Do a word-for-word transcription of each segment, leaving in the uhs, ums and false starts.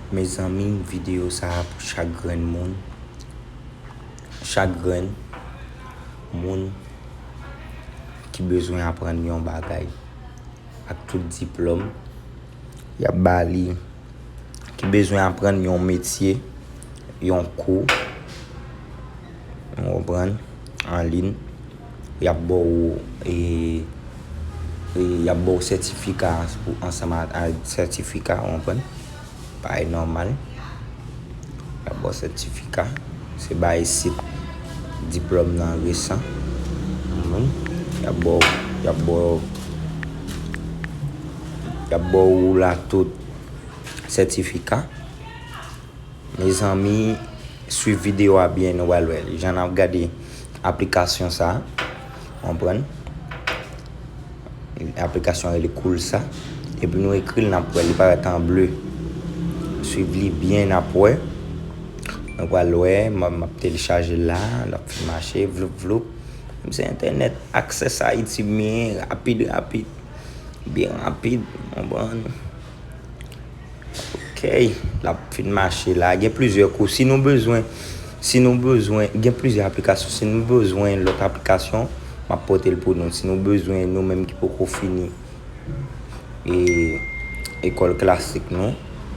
Mezanmi, videyo sa a pou chak grenn moun, chak grenn moun ki bezwen aprann yon bagay ak tout diplòm, y ap ba li, ki bezwen aprann yon metye, yon kou, ou konprann, an liy, y ap ba w, e, e, y ap ba w sètifika pou ansanm a, a sètifika, ou konprann? Bagay nòmal. Y ap ba w sètifika. Se bay sit diplòm nan resan. Ou konprann? Y ap ba w, y ap ba w, y ap ba w la tout sètifika. Mezanmi, swiv videyo a byen, nou pral wè. Jan n ap gade aplikasyon sa a, konprann? Aplikasyon rele Cool sa. Epi nou ekri l, n ap wè li parèt an ble. Swiv li byen, n ap wè. Nou pral wè, m, m ap telechaje l la, l ap fin mache, vloup, vloup. Menm se entènèt, aksè sa Ayiti byen, rapid, rapid. Byen rapid, konprann? Ok, l ap fin mache la. Gen plizyè kou. Si nou bezwen, si nou bezwen, gen plizyè aplikasyon. Si nou bezwen lòt aplikasyon, m ap pote l pou nou. Si nou bezwen, nou menm ki poko fini, e, ekòl klasik nou,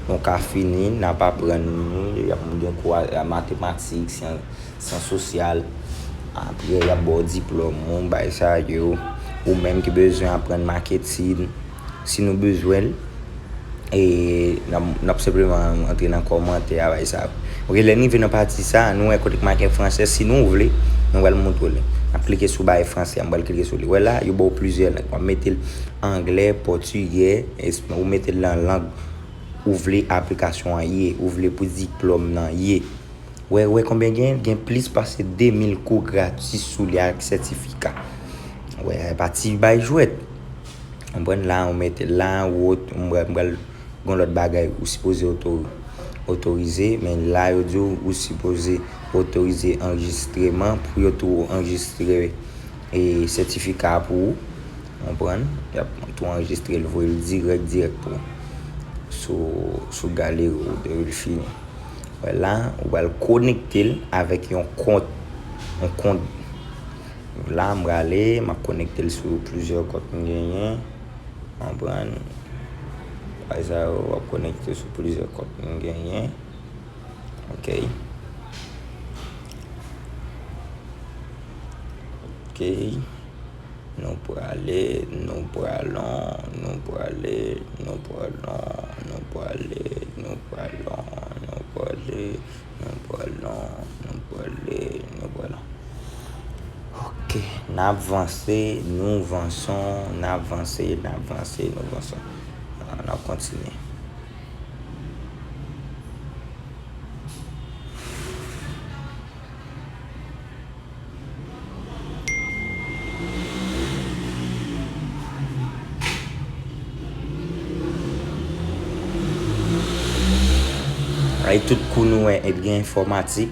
nou ka fini, n ap aprann nou, y ap gen kou a, a matematik, syans, syans sosyal. Apre, y ap ba w diplòm ou, bay sa yo. Ou menm ki bezwen aprann maketin, si nou bezwen l, e n ap, n ap senpleman antre nan kòmantè a, bay sa yo. Ok, lè n rive nan pati sa, nou wè kote k make franse, si nou vle, nou pral montre w li. N ap klike sou bagay franse a, m pral klike sou li. Wè la, yo ba w plizyè lang. W ap mete l anglè, pòtigè, esp-, ou mete l nan lang ou vle aplikasyon an ye, ou vle pou diplòm nan ye. Wè, wè konbyen gen? Gen plis pase de mil kou gratis sou li ak sètifika. Wè, pa ti bay jwèt. Konprann la, ou mete la, ou ot-, m pral, m pral gen lòt bagay ou sipoze oto-, otorize, men la yo di w, ou sipoze otorize anrejistreman pou yo tou anrejistre, e, sètifika a pou ou. Konprann? Y ap tou anrejistre l, voye l dirèk, dirèk pou ou. Sou, sou galeri ou depi l fini. Wè la, ou pral konekte l avèk yon kont. Yon kont. La, m prale, m ap konekte l sou plizyè kont m genyen. Konprann? Bagay sa yo, w ap konekte sou plizyè kont m genyen. Ok. Ok. Nou prale, nou pralon, nou prale, nou pralon, nou prale, nou pralon, nou prale, nou pralon, nou prale, nou pralon. Ok, n ap vanse, nou vanson, n ap vanse, n ap vanse, nou vanson. N ap kontinye. Ay, tout kou nou wè, gen enfòmatik.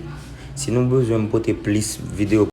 Si nou bezwen m pote plis videyo